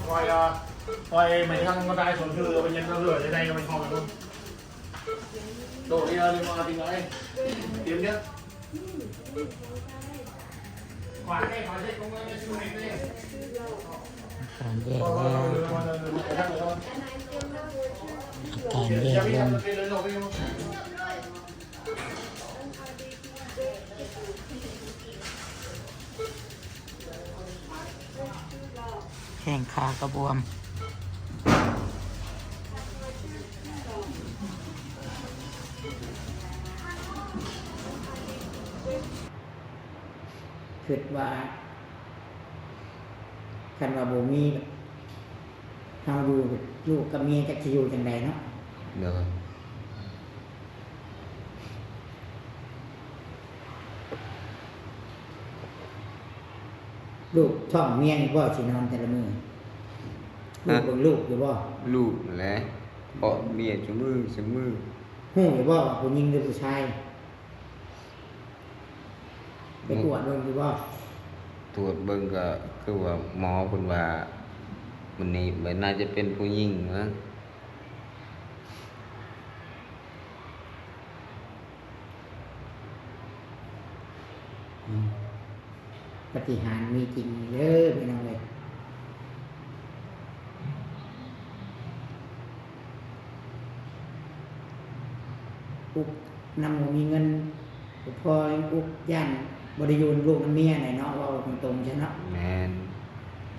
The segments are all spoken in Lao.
ปล่อย เอ่อ ปล่อยไม่ทันก็ได้ สองชื่อ มันยังเหลือจะได้ มันพอกัน โดดเดียวเลย มาถึงไหน เตรียมเยอะ อาการแย่แล้ว อาการแย่ลง แข้งขากะบวม ຄິດວ່າ ຄັນວ່າບໍ່ມີ ເຮົາຢູ່ ລູກກັບເມຍຈັກຊິຢູ່ຈັ່ງໃດເນາະ. ໂດຍ ລູກທ້ອງເມຍນີ້ບໍ່ ຊິນອນແຕ່ລະມື້ ລູກເບິ່ງລູກຢູ່ບໍ່? ລູກຫັ້ນແຫຼະ ເພາະເມຍຊຸມື້ ຊຸມື້. ຮູ້ຢູ່ບໍ່ວ່າຜູ້ຍິງຫຼືຜູ້ຊາຍ? ໄປກວດເບິ່ງຢູ່ບໍ່? ກວດເບິ່ງກໍຄືວ່າໝໍເພິ່ນວ່າ ມື້ນີ້ມັນໜ້າຈະເປັນຜູ້ຍິງນະ. ອືມ ປາຕິຫານມີຈິງເດີພີ່ນ້ອງເອີຍ. ອຸກນຳບໍ່ມີເງິນບໍ່ພໍ ຍັງອຸກຢ້ານບໍ່ໄດ້ຢູ່ນຳລູກນຳເມຍແຫຼະເນາະ ເວົ້າຕົງໆຊະເນາະ. ແມ່ນ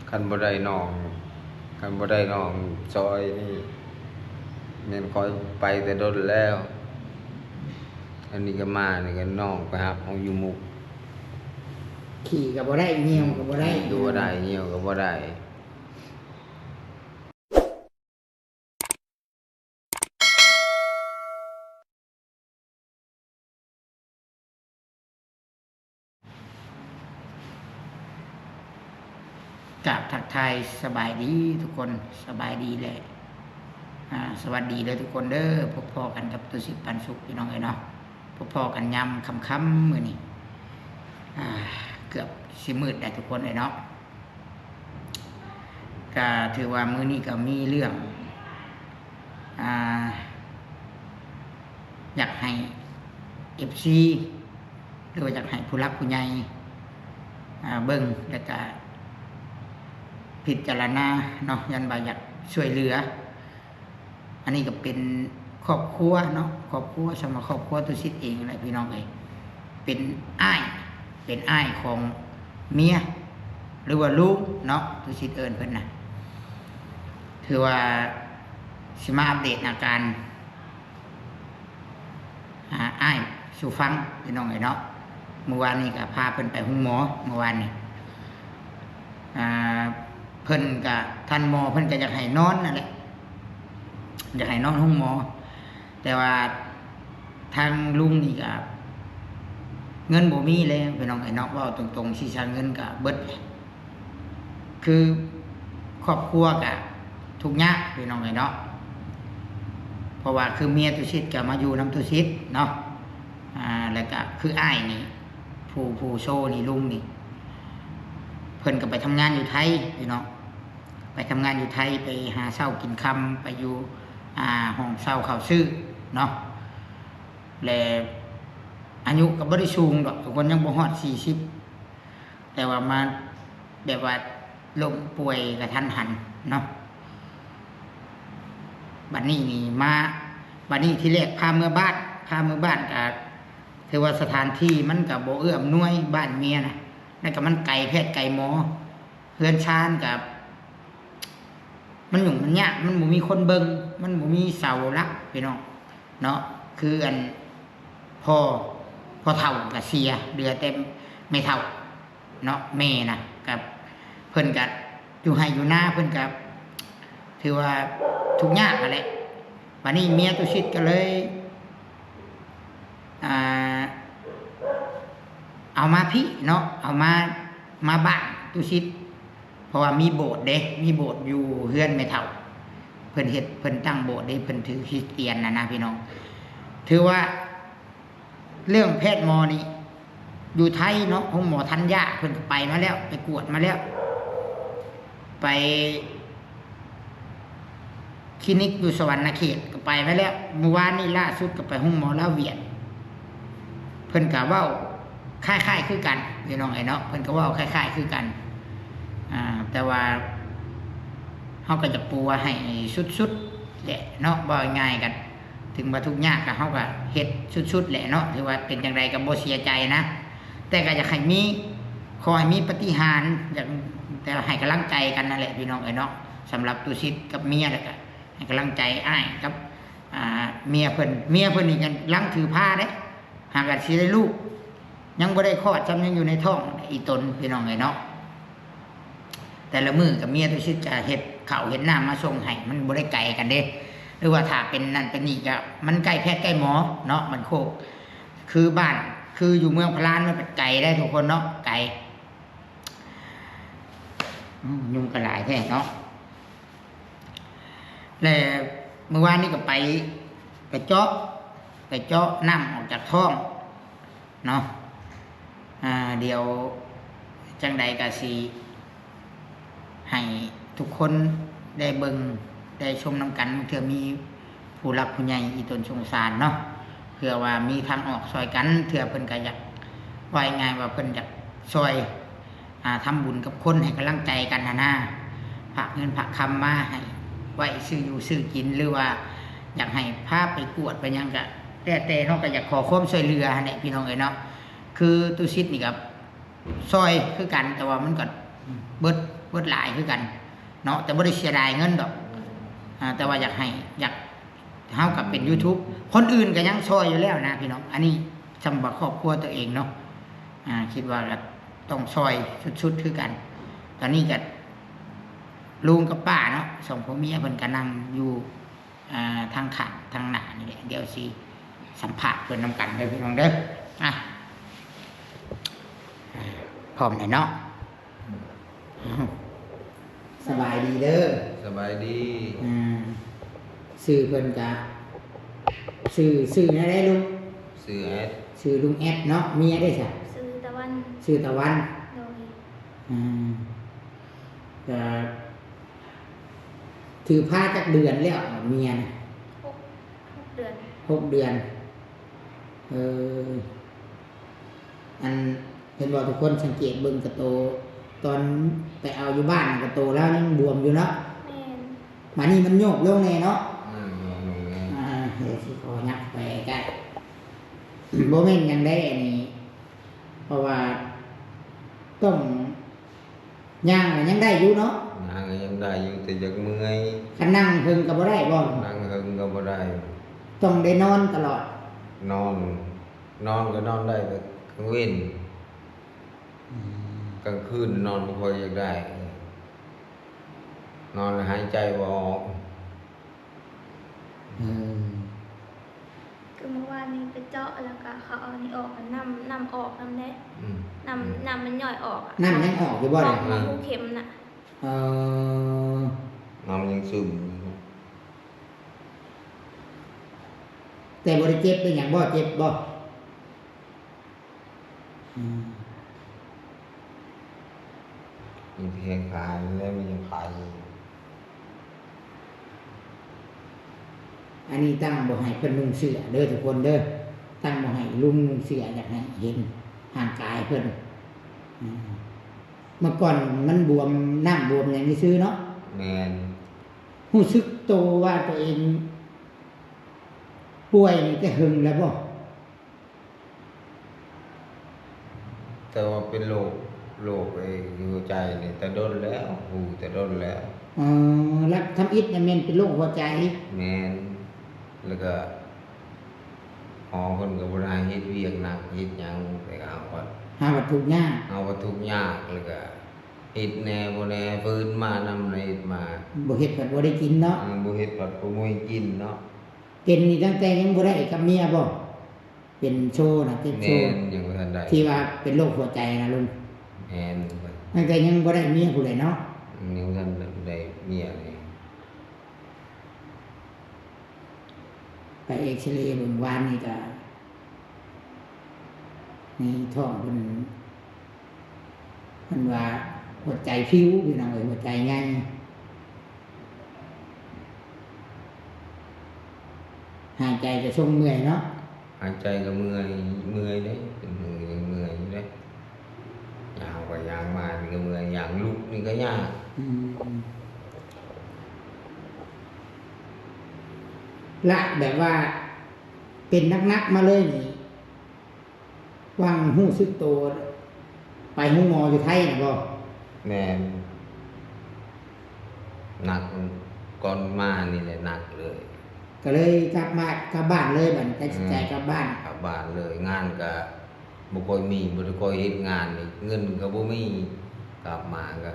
ຄັນບໍ່ໄດ້ນ້ອງ ຄັນບໍ່ໄດ້ນ້ອງຊ່ອຍນີ້ ແມ່ນຂ້ອຍໄປແຕ່ດົນແລ້ວ. ອັນນີ້ກໍມານີ້ກໍນ້ອງໄປຮັບເຮົາຢູ່ມຸກ ຂີ່ກໍບໍ່ໄດ້ ຍ່ຽວກໍບໍ່ໄດ້ ຂີ່ກໍບໍ່ໄດ້ ຍ່ຽວກໍບໍ່ໄດ້. ກາບທັກທາຍສະບາຍດີທຸກຄົນ ສະບາຍດີ ແລະ ອາ ສະຫວັດດີເດີທຸກຄົນເດີ. ພົບພໍ້ກັນກັບຕຸສິດ ປັນສຸກ ພີ່ນ້ອງເອີຍເນາະ. ພົບພໍ້ກັນຍາມຄ່ຳໆມື້ນີ້ ອາ ເກືອບຊິມືດແລ້ວທຸກຄົນເອີຍເນາະ. ກະຖືວ່າມື້ນີ້ກະມີເລື່ອງ ອາ ຢາກໃຫ້ເອັຟຊີ ຫຼືວ່າຢາກໃຫ້ຜູ້ຫຼັກຜູ້ໃຫຍ່ ອາ ເບິ່ງ ແລ້ວກະພິຈາລະນາເນາະ ຢ້ານວ່າຢາກຊ່ວຍເຫຼືອ. ອັນນີ້ກໍເປັນຄອບຄົວເນາະ ຄອບຄົວ ສຳລັບຄອບຄົວຕຸສິດເອງແຫຼະພີ່ນ້ອງເອີຍ. ເປັນອ້າຍ ເປັນອ້າຍຂອງເມຍ ຫຼືວ່າລຸງເນາະ ຕຸສິດເອີ້ນເພິ່ນນະ. ຖືວ່າຊິມາອັບເດດອາການ ອາ ອ້າຍສູ່ຟັງພີ່ນ້ອງເອີຍເນາະ. ມື້ວານນີ້ກໍພາເພິ່ນໄປໂຮງໝໍ ມື້ວານນີ້ ອາ ເພິ່ນກະ ທ່ານໝໍເພິ່ນກະຢາກໃຫ້ນອນນັ້ນແຫຼະ ຢາກໃຫ້ນອນໂຮງໝໍ ແຕ່ວ່າທາງລຸງນີ້ກະເງິນບໍ່ມີແລ້ວພີ່ນ້ອງເອີຍເນາະ. ເວົ້າຕົງໆ ຊິສາເງິນກະເບິດແຫຼະ ຄືຄອບຄົວກະທຸກຍາກພີ່ນ້ອງເອີຍເນາະ. ເພາະວ່າຄືເມຍຕຸສິດກະມາຢູ່ນຳຕຸສິດເນາະ ອາ ແລ້ວກະຄືອ້າຍນີ້ ຜູ້ ຜູ້ໂຊນີ້ ລຸງນີ້ ເພິ່ນກໍໄປທຳງານຢູ່ໄທພີ່ນ້ອງ ໄປທຳງານຢູ່ໄທ ໄປຫາເຊົ້າກິນຄ່ຳ ໄປຢູ່ ອາ ຫ້ອງເຊົ່າເຂົ້າຊື້ເນາະ ແລະ ອາຍຸກໍບໍ່ໄດ້ສູງດອກທຸກຄົນ ຍັງບໍ່ຮອດສີ່ສິບ ແຕ່ວ່າມາແບບວ່າລົ້ມປ່ວຍກະທັນຫັນເນາະ. ບັດນີ້ນີ້ມາ ບັດນີ້ທີແລກພາເມືອບ້ານ ພາເມືອບ້ານກະ ຖືວ່າສະຖານທີ່ມັນກະບໍ່ເອື້ອອຳນວຍບ້ານເມຍນະ ແລ້ວກະມັນໄກແພດໄກໝໍ ເຮືອນຊານກະມັນຫຍຸ້ງມັນຍາກ ມັນບໍ່ມີຄົນເບິ່ງ ມັນບໍ່ມີເສົາຫຼັກພີ່ນ້ອງເນາະ. ຄືອັນພໍ່ ພໍ່ເຖົ້າກະເສຍ ເຫຼືອແຕ່ແມ່ເຖົ້າ ເນາະ ແມ່ນະ ກັບເພິ່ນກະຢູ່ໄຮ່ຢູ່ນາ ເພິ່ນກະຖືວ່າທຸກຍາກຫັ້ນແຫຼະ. ບາດນີ້ເມຍຕຸສິດກໍເລີຍ ອ່າ ເອົາມາພີ້ເນາະ ເອົາມາ ມາບ້ານຕຸສິດ ເພາະວ່າມີໂບດເດ້ ມີໂບດຢູ່ເຮືອນແມ່ເຖົ້າ ເພິ່ນເຮັດ ເພິ່ນຕັ້ງໂບດເດ້ ເພິ່ນຖືຄຣິສຕຽນນະນະພີ່ນ້ອງ. ຖືວ່າ ເລື່ອງແພດໝໍນີ້ ຢູ່ໄທເນາະ ໂຮງໝໍທັນຍາ ເພິ່ນກໍໄປມາແລ້ວ ໄປກວດມາແລ້ວ ໄປ ຄລີນິກຢູ່ສະຫວັນນະເຂດກໍໄປມາແລ້ວ, ມື້ວານນີ້ລ່າສຸດກໍໄປໂຮງໝໍລາວຫວຽດ, ເພິ່ນກໍເວົ້າຄ້າຍໆຄືກັນ ພີ່ນ້ອງເອີຍເນາະ, ເພິ່ນກໍເວົ້າຄ້າຍໆຄືກັນ. ອາ ແຕ່ວ່າເຮົາກໍຢາກປົວໃຫ້ສຸດໆແຫຼະເນາະ, ເວົ້າງ່າຍໆ ກໍເຖິງວ່າທຸກຍາກ ກໍເຮົາກໍເຮັດສຸດໆແຫຼະເນາະ, ຖືວ່າເປັນຈັ່ງໃດກໍບໍ່ເສຍໃຈນະ, ແຕ່ກໍຢາກໃຫ້ມີ ຂໍໃຫ້ມີປາຕິຫານ, ຢາກ ແຕ່ໃຫ້ກຳລັງໃຈກັນນັ້ນແຫຼະ ພີ່ນ້ອງເອີຍເນາະ. ສຳລັບຕຸສິດກັບເມຍ ແລ້ວກໍ ໃຫ້ກຳລັງໃຈອ້າຍກັບ ອາ ເມຍເພິ່ນ, ເມຍເພິ່ນນີ້ກຳລັງຖືພາເດ້, ຫາກະຊິໄດ້ລູກ ຍັງບໍ່ໄດ້ຄອດຊ້ຳ, ຍັງຢູ່ໃນທ້ອງອີ່ຕົນ ພີ່ນ້ອງເອີຍເນາະ. ແຕ່ລະມື້ກໍເມຍຕຸສິດກະເຮັດເຂົ້າເຮັດນ້ຳມາສົ່ງໃຫ້, ມັນບໍ່ໄດ້ໄກກັນເດ້, ຫຼືວ່າຖ້າເປັນນັ້ນເປັນນີ້ກໍມັນໃກ້ແພດໃກ້ໝໍເນາະ, ມັນໂຄກ ຄືບ້ານ ຄືຢູ່ເມືອງພະລານ ມັນໄກໄດ໋ທຸກຄົນເນາະ, ໄກ. ອືມ ຍຸງກໍຫຼາຍແທ້ເນາະ. ແລະ ມື້ວານນີ້ກໍໄປ ໄປເຈາະ ໄປເຈາະນ້ຳອອກຈາກທ້ອງເນາະ. ອາ ດຽວຈັ່ງໃດກໍຊິໃຫ້ທຸກຄົນໄດ້ເບິ່ງໄດ້ຊົມນຳກັນ, ເທື່ອມີຜູ້ຫຼັກຜູ້ໃຫຍ່ອີ່ຕົນສົງສານເນາະ, ເພື່ອວ່າມີທາງອອກຊ່ອຍກັນ, ເທື່ອເພິ່ນກໍຢາກ ເວົ້າງ່າຍໆວ່າເພິ່ນຢາກຊ່ອຍ ອາ ທຳບຸນກັບຄົນ ໃຫ້ກຳລັງໃຈກັນຫັ້ນນາ, ຝາກເງິນຝາກຄຳມາໃຫ້ໄວ້ຊື້ຢູ່ຊື້ກິນ ຫຼືວ່າຢາກໃຫ້ພາໄປກວດໄປຫຍັງ ກະແລ້ວແຕ່ເນາະ, ກໍຢາກຂໍຄວາມຊ່ວຍເຫຼືອຫັ້ນແຫຼະ ພີ່ນ້ອງເອີຍເນາະ. ຄືຕຸສິດນີ້ກໍຊ່ອຍຄືກັນ, ແຕ່ວ່າມັນກໍເບິດ ເບິດຫຼາຍຄືກັນເນາະ, ແຕ່ບໍ່ໄດ້ເສຍດາຍເງິນດອກ. ອາ ແຕ່ວ່າຢາກໃຫ້ ຢາກ ເຮົາກໍເປັນ YouTube ຄົນອື່ນກໍຍັງຊ່ອຍຢູ່ແລ້ວນະ ພີ່ນ້ອງ, ອັນນີ້ຊ່ຳວ່າຄອບຄົວຕົວເອງເນາະ. ອາ ຄິດວ່າກໍຕ້ອງຊ່ອຍສຸດໆຄືກັນ. ຕອນນີ້ກໍລຸງກັບປ້າເນາະ ສອງຜົວເມຍ ເພິ່ນກໍນັ່ງຢູ່ ອາ ທາງຂ້າງທາງໜ້ານີ້ແຫຼະ, ດຽວຊິສຳພາດເພິ່ນນຳກັນເດີ ພີ່ນ້ອງເດີ. ອາ ພ້ອມແລ້ວເນາະ. ສະບາຍດີເດີ. ສະບາຍດີ. ອືມ ຊື່ເພິ່ນກະ ຊື່ ຊື່ແນວໃດລຸງ? ຊື່ແອດ. ຊື່ລຸງແອດເນາະ. ເມຍເດ້ຊະ? ຊື່ຕາວັນ. ຊື່ຕາວັນ. ໂດຍ. ອືມ ກະຖືພາຈັກເດືອນແລ້ວເມຍນະ? ຫົກ ຫົກເດືອນ. ຫົກເດືອນ. ເອີ ອັນ ເຫັນບໍ່ ທຸກຄົນສັງເກດເບິ່ງກະໂຕ ຕອນໄປເອົາຢູ່ບ້ານນະ ກະໂຕລາວຍັງບວມຢູ່ເນາະ. ແມ່ນ. ບາດນີ້ມັນໂຍກລົງແດ່ເນາະ. ອືມ ໂຍກລົງແດ່. ອາ ດຽວຊິຂໍຍັບໄປໃກ້ໆ. ບໍ່ແມ່ນຫຍັງໃດອັນນີ້ ເພາະວ່າຕ້ອງ ຍ່າງກໍຍັງໄດ້ຢູ່ເນາະ? ຍ່າງກໍຍັງໄດ້ຢູ່ ແຕ່ຢາກເມື່ອຍ. ຄັນນັ່ງເຖິງກໍບໍ່ໄດ້ບໍ່? ນັ່ງເຖິງກໍບໍ່ໄດ້. ຕ້ອງໄດ້ນອນຕະຫຼອດ? ນອນ ນອນກໍນອນໄດ້ແຕ່ກາງເວັນ. ອືມ ກາງຄືນນອນບໍ່ຄ່ອຍຢາກໄດ້. ນອນແລ້ວຫາຍໃຈບໍ່ອອກ. ເອີ ຄືມື້ວານນີ້ໄປເຈາະ ແລ້ວກະເຂົາເອົານີ້ອອກ ນ້ຳ ນ້ຳອອກນຳແຫຼະ. ອືມ ນ້ຳ ອືມ ນ້ຳມັນຍ້ອຍອອກອະ. ນ້ຳຍັງອອກຢູ່ບໍ່? ເອີ ເຂົ້າຮູເຂັມນະ. ເອີ ນ້ຳຍັງຊຶມ. ແຕ່ບໍ່ໄດ້ເຈັບໄດ້ຫຍັງບໍ່? ເຈັບບໍ່? ອືມ ມີແຕ່ແຂນຂານີ້ແຫຼະ ມັນຍັງຄາຢູ່. ອັນນີ້ຕັ້ງບໍ່ໃຫ້ເພິ່ນນຸ່ງເສື້ອເດີທຸກຄົນເດີ, ຕັ້ງບໍ່ໃຫ້ລຸງນຸ່ງເສື້ອ, ຢາກໃຫ້ເຫັນຮ່າງກາຍເພິ່ນ. ອືມ ເມື່ອກ່ອນມັນບວມ, ນ້ຳບວມຫຍັງຊື່ໆເນາະ. ແມ່ນ. ຮູ້ສຶກໂຕວ່າຕົວເອງປ່ວຍນີ້ແຕ່ເຫິງແລ້ວບໍ່? ແຕ່ວ່າເປັນໂລກ ໂລກໄອ້ຫົວໃຈນີ້ແຕ່ດົນແລ້ວ, ຮູ້ແຕ່ດົນແລ້ວ. ອໍ ແລ້ວທຳອິດນີ້ແມ່ນເປັນໂລກຫົວໃຈ? ແມ່ນ. ແລ້ວກະໝໍເພິ່ນກໍບໍ່ໄດ້ເຮັດວຽກໜັກເຮັດຫຍັງ, ແຕ່ເຮົາກໍ ເຮົາກໍທຸກຍາກ, ເຮົາກໍທຸກຍາກ, ແລ້ວກະເຮັດແດ່ບໍ່ແດ່, ຟື້ນມານຳ ເຮັດມາ, ບໍ່ເຮັດພັດບໍ່ໄດ້ກິນເນາະ. ເອີ ບໍ່ເຮັດພັດບໍ່ມີກິນເນາະ. ເປັນນີ້ຕັ້ງແຕ່ຍັງບໍ່ໄດ້ກັບເມຍບໍ່? ເປັນໂຊນະ, ເຈັບໂຊ. ແມ່ນ, ຍັງບໍ່ທັນໄດ້. ທີ່ວ່າເປັນໂລກຫົວໃຈນະລຸງ? ແມ່ນ. ຕັ້ງແຕ່ຍັງບໍ່ໄດ້ເມຍພຸ້ນແຫຼະເນາະ? ຍັງບໍ່ທັນໄດ້ເມຍເລີຍ. ໄປເອັກຊະເລເບິ່ງວານນີ້ກະ ໃນທ້ອງເພິ່ນ ເພິ່ນວ່າຫົວໃຈພິວ ພີ່ນ້ອງເອີຍ, ຫົວໃຈໃຫຍ່. ຫາຍໃຈກະຊົງເມື່ອຍເນາະ. ຫາຍໃຈກະເມື່ອຍ ເມື່ອຍເດ້ ເປັນມື້ຍັງເມື່ອຍຢູ່ເດ້. ຍ່າງໄປຍ່າງມານີ້ກະເມື່ອຍ ຍ່າງລຸກນີ້ກະຍາກ. ອືມ ລະແບບວ່າເປັນໜັກໆມາເລີຍນີ້ ຫວ່າງຮູ້ສຶກໂຕໄປໂຮງໝໍຢູ່ໄທນະບໍ່? ແມ່ນ. ໜັກ ກ່ອນມານີ້ແຫຼະໜັກເລີຍ. ກະເລີຍກັບມາ ກັບບ້ານເລີຍ ບາດນີ້ຕັດສິນໃຈ ອືມ ກັບບ້ານ. ກັບບ້ານເລີຍ. ງານກະບໍ່ຄ່ອຍມີ ບໍ່ໄດ້ຄ່ອຍເຮັດງານນີ້ ເງິນກະບໍ່ມີ. ກັບມາກະ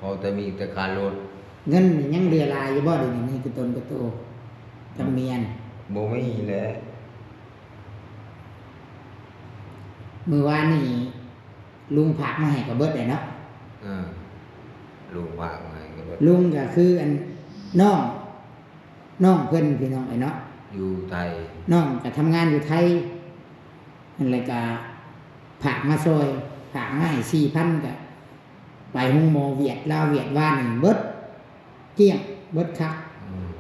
ພໍແຕ່ມີແຕ່ຄ່າລົດ. ເງິນນີ້ຍັງເຫຼືອຫຼາຍຢູ່ບໍ່ ດຽວນີ້ ໃນກະຕົນກະໂຕ ກະເມຍນ? ບໍ່ມີແຫຼະ. ມື້ວານນີ້ລຸງຝາກມາໃຫ້ກະເບິດແຫຼະເນາະ. ເອີ ລຸງຝາກມາໃຫ້ກະເບິດ. ລຸງກະຄືອັນ ນ້ອງ ນ້ອງເພິ່ນ ພີ່ນ້ອງເອີຍເນາະ ຢູ່ໄທ. ນ້ອງກະທຳງານຢູ່ໄທ ແລ້ວກະຝາກມາຊ່ອຍ ຝາກມາໃຫ້ສີ່ພັນ ກະໄປໂຮງໝໍຫວຽດ ລາວຫວຽດ ວານນີ້ເບິດ ກ້ຽງ ເບິດຄັກ. ອືມ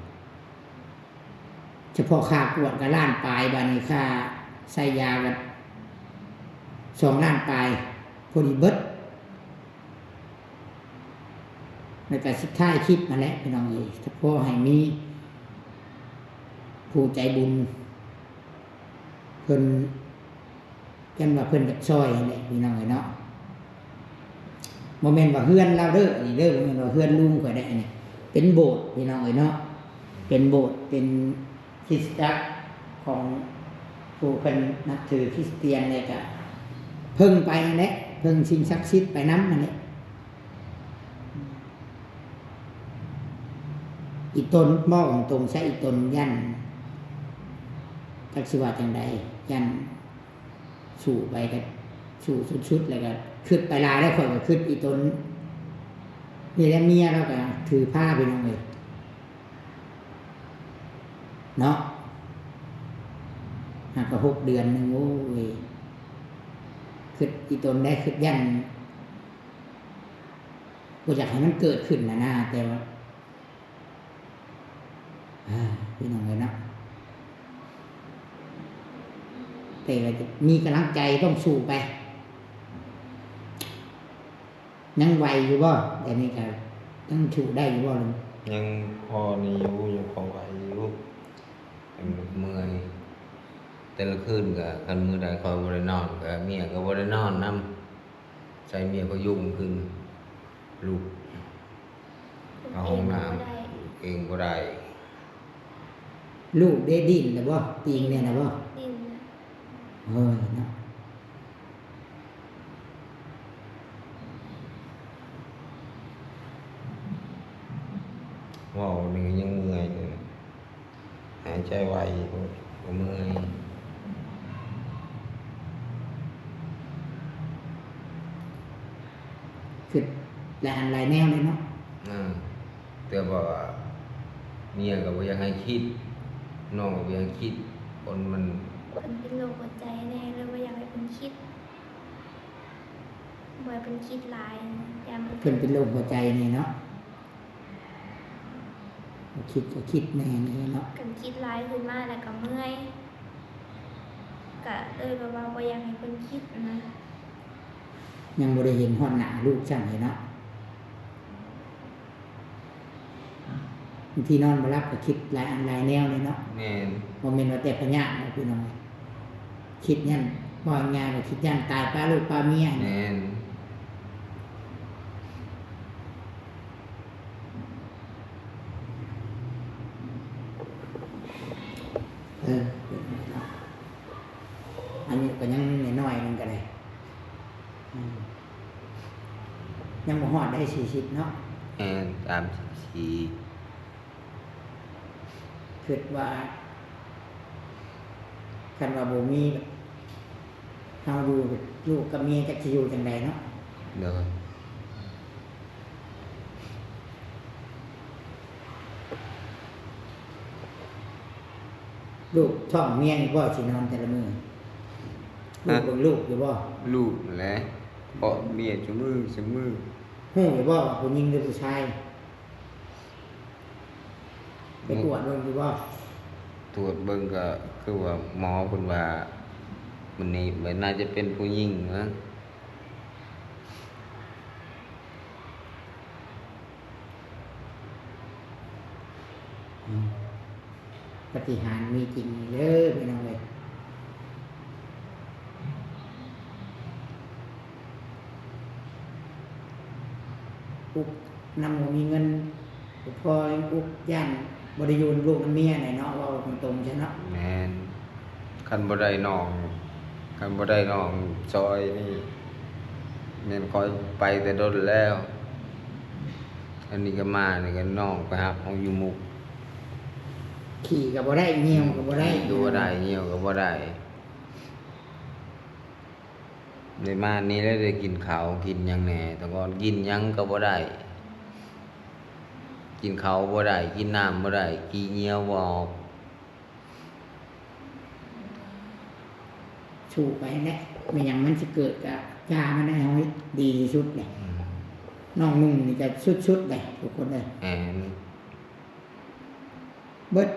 ສະເພາະຄ່າກວດກະລ້ານປາຍ ບາດນີ້ຄ່າໃສ່ຢາກະສອງລ້ານປາຍ ພໍດີເບິດ. ແລ້ວກະສຸດທ້າຍຄລິບຫັ້ນແຫຼະ ພີ່ນ້ອງເອີຍ ສະເພາະໃຫ້ມີຜູ້ໃຈບຸນເພິ່ນ ຈັ່ງວ່າເພິ່ນຢາກຊ່ອຍຫັ້ນແຫຼະ ພີ່ນ້ອງເອີຍເນາະ. ບໍ່ແມ່ນວ່າເຮືອນລາວເດີ ອັນນີ້ເດີ ບໍ່ແມ່ນວ່າເຮືອນລຸງຂ້ອຍໄດ໋ ອັນນີ້ເປັນໂບດ ພີ່ນ້ອງເອີຍເນາະ. ເປັນໂບດ ເປັນຄຣິສຕະຈັກຂອງຜູ້ເພິ່ນນັບຖືຄຣິສຕຽນ ແລ້ວກະເພິ່ງໄປຫັ້ນແຫຼະ ເພິ່ງສິ່ງສັກສິດໄປນຳຫັ້ນແຫຼະ. ອີ່ຕົນ ເວົ້າຕົງໆ ຊະ ອີ່ຕົນຢ້ານ ຈັກຊິວ່າຈັ່ງໃດ ຢ້ານສູ້ໄປກະສູ້ສຸດໆ ແລ້ວກະຄຶດໄປຫຼາຍແລ້ວ. ຂ້ອຍກະຄຶດອີ່ຕົນນີ້ແຫຼະ ເມຍລາວກະຖືພາ ພີ່ນ້ອງເອີຍ ເນາະ. ຫາກະຫົກເດືອນໜຶ່ງ ໂອ້ຍ ຄຶດອີ່ຕົນໄດ໋ ຄຶດຢ້ານ ບໍ່ຢາກໃຫ້ມັນເກີດຂຶ້ນຫັ້ນນະ ແຕ່ວ່າ ອາ ພີ່ນ້ອງເອີຍເນາະ ແຕ່ວ່າມີກຳລັງໃຈ ຕ້ອງສູ້ໄປ. ຍັງໄຫວຢູ່ບໍ່? ດຽວນີ້ກະຍັງສູ້ໄດ້ຢູ່ບໍ່ລຸງ? ຍັງພໍນີ້ຢູ່ ຍັງພໍໄຫວຢູ່ ແຕ່ມັນເມື່ອຍ. ແຕ່ລະຄືນກະ ຄັນມື້ໃດຂ້ອຍບໍ່ໄດ້ນອນກະ ເມຍກະບໍ່ໄດ້ນອນນຳ. ໃສ່ເມຍພະຍຸງຂຶ້ນ ລຸກເຂົ້າຫ້ອງນ້ຳ ເອງບໍ່ໄດ້. ລູກເດ ດິ້ນລະບໍ່? ຕີງແນ່ລະບໍ່? ດິ້ນ. ເອີຍເນາະ ເວົ້ານີ້ຍັງເມື່ອຍຢູ່. ຫາຍໃຈໄວ ກະເມື່ອຍ. ຄຶດຫຼາຍອັນຫຼາຍແນວເລີຍເນາະ. ອາ ແຕ່ວ່າເມຍກະບໍ່ຢາກໃຫ້ຄິດ ນ້ອງກະບໍ່ຢາກຄິດ ຄົນມັນ ເພິ່ນເປັນໂລກຫົວໃຈແດ່ ເລີຍບໍ່ຢາກໃຫ້ເພິ່ນຄິດ ບໍ່ໃຫ້ເພິ່ນຄິດຫຼາຍ ຢ້ານເພິ່ນເປັນໂລກຫົວໃຈແດ່ເນາະ. ຄິດກະຄິດແນ່ນີ້ເນາະ ຄັນຄິດຫຼາຍຂຶ້ນມາແລ້ວກະເມື່ອຍ ກະເລີຍແບບວ່າບໍ່ຢາກໃຫ້ເພິ່ນຄິດນະ. ຍັງບໍ່ໄດ້ເຫັນຮອດໜ້າລູກຊ້ຳເລີຍເນາະ. ບາງທີນອນບໍ່ຫຼັບກະຄິດຫຼາຍອັນຫຼາຍແນວເລີຍເນາະ. ແມ່ນ. ບໍ່ແມ່ນວ່າແຕ່ພະຍາດເນາະພີ່ນ້ອງ. ຄິດຢ້ານ ເວົ້າງ່າຍໆວ່າຄິດຢ້ານຕາຍປະລູກປະເມຍ. ແມ່ນ. ເອີ ອາຍຸກະຍັງນ້ອຍໆ ໜຶ່ງກະໄດ້ ອືມ ຍັງບໍ່ຮອດໄດ້ສີ່ສິບເນາະ. ແມ່ນ ສາມສິບສີ່. ຄິດວ່າ ຄັນວ່າບໍ່ມີເຮົາຢູ່ ລູກກັບເມຍຈັກຊິຢູ່ຈັ່ງໃດເນາະ. ໂດຍ. ລູກທ້ອງເມຍນີ້ບໍ່ ຊິນອນແຕ່ລະມື້ ລູກເບິ່ງລູກຢູ່ບໍ່? ລູກຫັ້ນແຫຼະ ເພາະເມຍຊຸມື້ຊຸມື້. ຮູ້ຢູ່ບໍ່ວ່າຜູ້ຍິງຫຼືຜູ້ຊາຍ? ໄປກວດເບິ່ງຢູ່ບໍ່? ກວດເບິ່ງກໍຄືວ່າໝໍເພິ່ນວ່າ ມື້ນີ້ມັນໜ້າຈະເປັນຜູ້ຍິງນະ. ອືມ ປາຕິຫານມີຈິງເດີພີ່ນ້ອງເອີຍ. ອຸກນຳບໍ່ມີເງິນ ບໍ່ພໍ ອຸກຢ້ານບໍ່ໄດ້ຢູ່ນຳລູກນຳເມຍແຫຼະເນາະ ເວົ້າຕົງໆຊະເນາະ. ແມ່ນ. ຄັນບໍ່ໄດ້ນ້ອງ ຄັນບໍ່ໄດ້ນ້ອງຊ່ອຍນີ້ ແມ່ນຂ້ອຍໄປແຕ່ດົນແລ້ວ. ອັນນີ້ກໍມາ ນີ້ກໍນ້ອງໄປຮັບເຮົາຢູ່ມຸກ. ຂີ່ກໍບໍ່ໄດ້ ຍ່ຽວກໍບໍ່ໄດ້ ຂີ່ກໍບໍ່ໄດ້ ຍ່ຽວກໍບໍ່ໄດ້. ໄດ້ມານີ້ແຫຼະ ໄດ້ກິນເຂົ້າກິນຫຍັງແດ່. ແຕ່ກ່ອນກິນຫຍັງກໍບໍ່ໄດ້ ກິນເຂົ້າບໍ່ໄດ້ ກິນນ້ຳບໍ່ໄດ້ ຂີ້ຍ່ຽວບໍ່ອອກ. ສູ້ໄປແຫຼະ ແມ່ນຫຍັງມັນຊິເກີດກະຢ່າມັນໃຫ້ເຮົາດີທີ່ສຸດແຫຼະ. ອືມ ນ້ອງນຸ່ງນີ້ກະສຸດໆເດ້ທຸກຄົນເອີຍ. ແມ່ນ. ເບິດ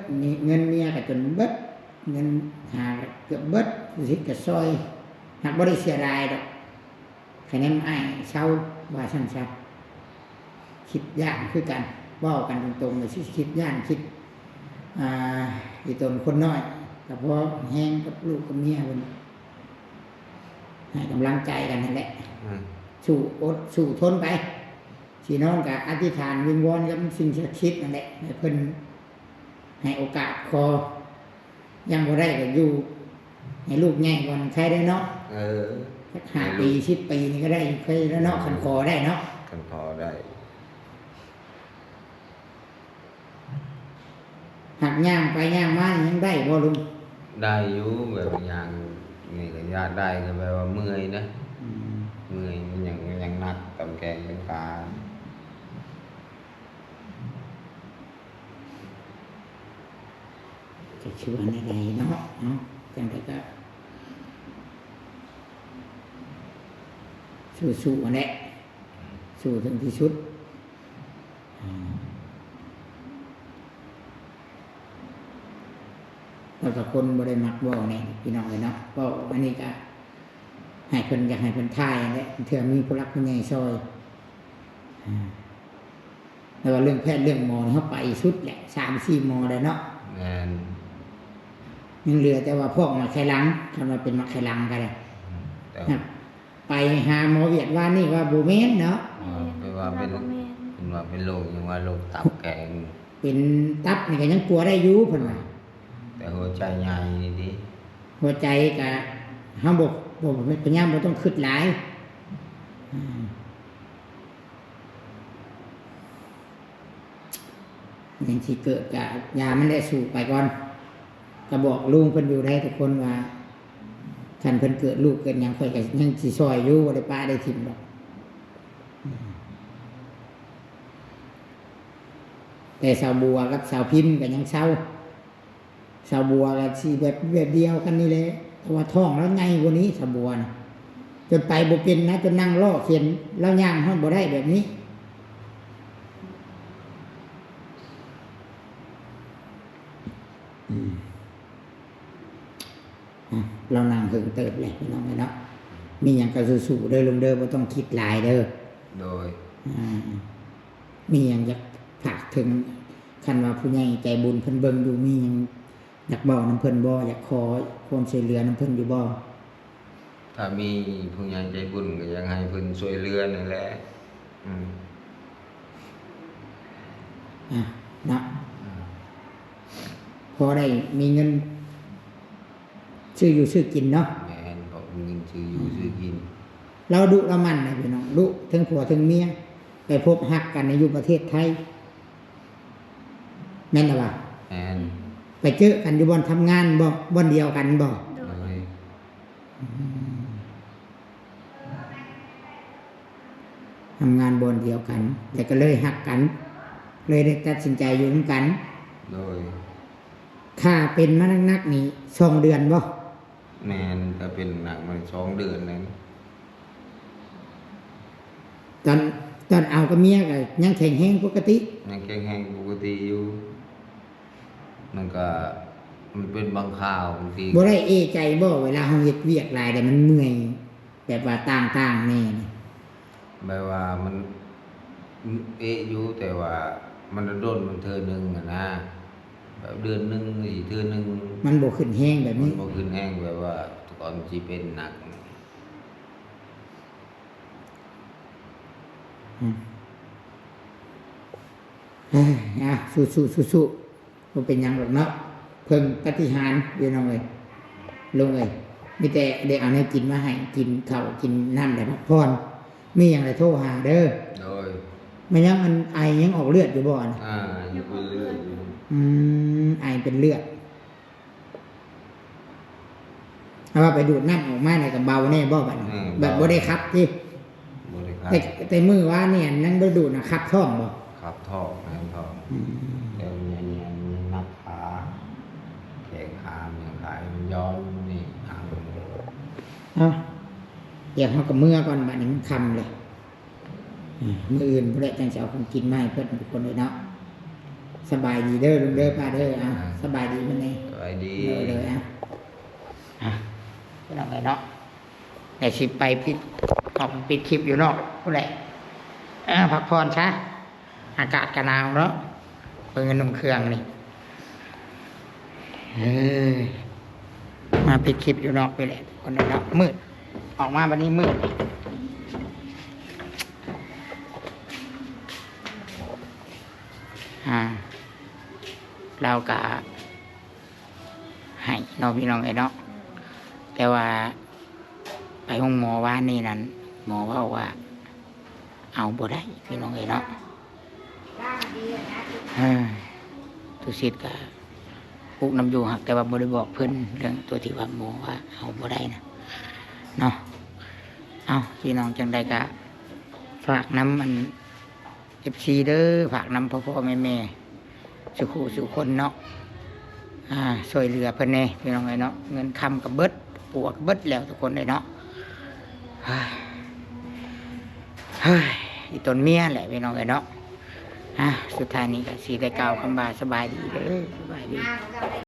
ເງິນເມຍກໍຈົນເບິດ ເງິນຫາກໍເກືອບເບິດ ຊິເຮັດກໍຊ່ອຍ ຫາກບໍ່ໄດ້ເສຍດາຍດອກ. ຄະແນນອ້າຍເຊົາ ວ່າຊັ້ນຊະ. ຄິດຢ້ານຄືກັນ ເວົ້າກັນຕົງໆ ວ່າຊິຄິດຢ້ານ ຄິດ ອ່າ ອີຕົນຄົນນ້ອຍ ກໍພໍແຮງກັບລູກກັບເມຍເພິ່ນ ໃຫ້ກຳລັງໃຈກັນຫັ້ນແຫຼະ. ອືມ ສູ້ອົດສູ້ທົນໄປ. ພີ່ນ້ອງກໍອະທິຖານວິງວອນກັບສິ່ງສັກສິດນັ້ນແຫຼະ ໃຫ້ເພິ່ນໃຫ້ໂອກາດຂໍ ຍັງບໍ່ໄດ້ກໍຢູ່ໃຫ້ລູກໃຫຍ່ກ່ອນ ໃຄໄດ້ເນາະ. ເອີ ຈັກຫ້າປີ ສິບປີນີ້ກໍໄດ້ ໃຄໄດ້ເນາະ. ອືມ ຄັນຂໍໄດ້ເນາະ ຄັນຂໍໄດ້. ຫາກຍ່າງໄປຍ່າງມານີ້ຍັງໄດ້ບໍ່ລຸງ? ໄດ້ຢູ່ ແບບຍ່າງນີ້ກໍຍາກໄດ້ ກໍແບບວ່າເມື່ອຍນະ. ອືມ ເມື່ອຍ ມັນຍັງ ມັນຍັງໜັກ ຕາມແຂ້ງຕາມຂາ. ກໍຄືວ່າແນວໃດເນາະ ເນາະ ຈັ່ງໃດກໍສູ້ໆຫັ້ນແຫຼະ ສູ້ເຖິງທີ່ສຸດ. ອືມ ແລ້ວກໍຄົນບໍ່ໄດ້ມັກເວົ້າແນ່ພີ່ນ້ອງເອີຍເນາະ ເວົ້າອັນນີ້ກໍໃຫ້ເພິ່ນ ຢາກໃຫ້ເພິ່ນຖ່າຍຫັ້ນແຫຼະ ເທື່ອມີຜູ້ຫຼັກຜູ້ໃຫຍ່ຊ່ອຍ. ອືມ ແຕ່ວ່າເລື່ອງແພດເລື່ອງໝໍນີ້ ເຮົາໄປສຸດແຫຼະ ສາມສີ່ໝໍແລ້ວເນາະ. ແມ່ນ. ຍັງເຫຼືອແຕ່ວ່າພອກໝາກໄຂ່ຫຼັງ ຄັນວ່າເປັນໝາກໄຂ່ຫຼັງກໍໄດ້. ອືມ ແຕ່ ໄປຫາໝໍຫວຽດວານນີ້ວ່າບໍ່ແມ່ນເນາະ. ເອີ ເພິ່ນວ່າເປັນ ເພິ່ນວ່າເປັນໂລກຫຍັງວ່າ ໂລກຕັບແຂງ ເປັນຕັບນີ້ກໍຍັງປົວໄດ້ຢູ່ເພິ່ນວ່າ ແຕ່ຫົວໃຈໃຫຍ່ນີ້ຕິ ຫົວໃຈກໍເຮົາບໍ່ ບໍ່ ພະຍາຍາມບໍ່ຕ້ອງຄິດຫຼາຍ. ອືມ ຫຍັງຊິເກີດກະຢ່າມັນແຫຼະ ສູ້ໄປກ່ອນ. ກະບອກລຸງເພິ່ນຢູ່ໄດ໋ທຸກຄົນວ່າ ຄັນເພິ່ນເກີດລູກເກີດຫຍັງ ຂ້ອຍກະຍັງຊິຊ່ອຍຢູ່ ບໍ່ໄດ້ປະໄດ້ຖິ້ມດອກ. ແຕ່ສາວບົວກັບສາວພິມກະຍັງເຊົາ. ສາວບົວກໍຊິແບບ ແບບດຽວກັນນີ້ແຫຼະ ແຕ່ວ່າທ້ອງລາວໃຫຍ່ກວ່ານີ້ ສາວບົວນະ ຈົນໄປບໍ່ເປັນນະ ຈົນນັ່ງລໍ້ເຂັນ ລາວຍ່າງຮອດບໍ່ໄດ້ແບບນີ້. ອືມ ອະ ລາວນັ່ງເຖິງເຕີບແຫຼະ ພີ່ນ້ອງເອີຍເນາະ. ມີຫຍັງກໍສູ້ໆເດີລຸງເດີ ບໍ່ຕ້ອງຄິດຫຼາຍເດີ. ໂດຍ ອາ ມີຫຍັງຢາກຝາກເຖິງ ຄັນວ່າຜູ້ໃຫຍ່ໃຈບຸນເພິ່ນເບິ່ງຢູ່ ມີຫຍັງຢາກເວົ້ານຳເພິ່ນບໍ່? ຢາກຂໍຄວາມຊ່ວຍເຫຼືອນຳເພິ່ນຢູ່ບໍ່? ຖ້າມີຜູ້ໃຫຍ່ໃຈບຸນກໍຢາກໃຫ້ເພິ່ນຊ່ວຍເຫຼືອນັ້ນແຫຼະ. ອືມ ອະ ເນາະ ອືມ ພໍໄດ້ມີເງິນຊື້ຢູ່ຊື້ກິນເນາະ. ແມ່ນ ພໍມີເງິນຊື້ຢູ່ ອືມ ຊື້ກິນ. ລາວດຸລາວໝັ່ນນະພີ່ນ້ອງ ດຸເຖິງຜົວເຖິງເມຍ ໄປພົບຮັກກັນໃນຢູ່ປະເທດໄທ ແມ່ນລະຫວາ? ແມ່ນ. ໄປເຈີກັນຢູ່ບ່ອນທຳງານບໍ່? ບ່ອນດຽວກັນບໍ່? ໂດຍ ໂດຍ. ອືມ ທຳງານບ່ອນດຽວກັນ ແລ້ວກໍເລີຍຮັກກັນ ເລີຍໄດ້ຕັດສິນໃຈຢູ່ນຳກັນ. ໂດຍ. ຂ້າເປັນມາໜັກໆນີ້ສອງເດືອນບໍ່? ແມ່ນ ກໍເປັນໜັກມາສອງເດືອນແລ້ວ. ຕອນ ຕອນເອົາກັບເມຍກໍຍັງແຂງແຮງປົກກະຕິ? ຍັງແຂງແຮງປົກກະຕິຢູ່. ມັນກະ ມັນເປັນບາງຄາວ ບາງທີ ບໍ່ໄດ້ເອໃຈບໍ່ ເວລາເຮົາເຮັດວຽກຫຼາຍແລ້ວມັນເມື່ອຍ ແບບວ່າຕ່າງໆແດ່ນີ້? ແບບວ່າມັນເອະຢູ່ ແຕ່ວ່າມັນດົນໆມັນເທື່ອໜຶ່ງຫັ້ນນະ ແບບເດືອນໜຶ່ງຊິເທື່ອໜຶ່ງ. ມັນບໍ່ຂຶ້ນແຮງແບບນີ້? ມັນບໍ່ຂຶ້ນແຮງແບບວ່າກ່ອນຊິເປັນໜັກ. ອືມ ເອີ ອ່ະ ສູ້ໆ ສູ້ໆ ບໍ່ເປັນຫຍັງດອກເນາະ ເພິ່ງປາຕິຫານພີ່ນ້ອງເອີຍ ລຸງເອີຍ ມີແຕ່ໄດ້ເອົາແນວກິນມາໃຫ້ ກິນເຂົ້າກິນນ້ຳ ແລ້ວພັກຜ່ອນ ມີຫຍັງລະໂທຫາເດີ. ໂດຍ. ແມ່ນຫຍັງ ອັນໄອຍັງອອກເລືອດຢູ່ບໍ່? ອ່າ ຍັງເປັນເລືອດຢູ່. ອືມ ໄອເປັນເລືອດ. ເອົາວ່າໄປດູດນ້ຳອອກມາແລ້ວກໍເບົາແດ່ບໍ່ບັດນີ້? ອືມ ແບບບໍ່ໄດ້ຂັບຕິ? ບໍ່ໄດ້ຂັບ. ແຕ່ ແຕ່ມື້ວານນີ້ຍັງບໍ່ໄດ້ດູດນະ ຂັບທ້ອງບໍ່? ຂັບທ້ອງ ແມ່ນທ້ອງ. ອືມ ແຕ່ມັນຍັງໜັກຂາ ແຂງຂາມັນຍັງຂາ ມັນຍ້ອນນີ້. ເອົາ ດຽວເຮົາກໍເມືອກ່ອນ ບັດນີ້ມັນຄ່ຳແລ້ວ. ອືມ ມື້ອື່ນພຸ້ນແຫຼະ ຈັ່ງຊິເອົາຂອງກິນມາໃຫ້ເພິ່ນທຸກຄົນເລີຍເນາະ. ສະບາຍດີເດີລຸງເດີ ປ້າເດີ. ເອົາ ອ່າ ສະບາຍດີເພິ່ນແດ່. ສະບາຍດີ. ໂດຍ ໂດຍ. ເອົາ ອ່ະ ພີ່ນ້ອງເອີຍເນາະ ດຽວຊິໄປປິດ ອອກປິດຄລິບຢູ່ນອກພຸ້ນແຫຼະ. ເອີ ພັກຜ່ອນຊະ ອາກາດກໍໜາວເນາະ ເບິ່ງນຸ່ງເຄື່ອງນີ້. ເອີ ມາປິດຄລິບຢູ່ນອກນີ້ແຫຼະ ຄົນເນາະ ມືດ ອອກມາບັດນີ້ມືດ. ອ່າ ລາວກະໃຫ້ເນາະ ພີ່ນ້ອງເອີຍເນາະ ແຕ່ວ່າໄປໂຮງໝໍວານນີ້ນັ້ນ ໝໍເວົ້າວ່າເອົາບໍ່ໄດ້ ພີ່ນ້ອງເອີຍເນາະ. ເອີ ຕຸສິດກະອຸກນຳຢູ່ ຫາກແຕ່ວ່າບໍ່ໄດ້ບອກເພິ່ນເລື່ອງຕົວທີ່ວ່າໝໍວ່າເອົາບໍ່ໄດ້ນະເນາະ. ເອົາ ພີ່ນ້ອງ ຈັ່ງໃດກະຝາກນຳອັນ ເອັຟຊີ ເດີ ຝາກນຳພໍ່ໆແມ່ໆ ສູ່ຄູ່ສູ່ຄົນເນາະ ອ່າ ຊ່ວຍເຫຼືອເພິ່ນແດ່ ພີ່ນ້ອງເອີຍເນາະ. ເງິນຄຳກໍເບິດ ປົວກໍເບິດແລ້ວ ທຸກຄົນເອີຍເນາະ. ເຮີ້ຍ ອີ່ຕົນເມຍແຫຼະ ພີ່ນ້ອງເອີຍເນາະ. ອ່າ ສຸດທ້າຍນີ້ກໍຊິໄດ້ກ່າວຄຳວ່າ ສະບາຍດີເດີ ສະບາຍດີ.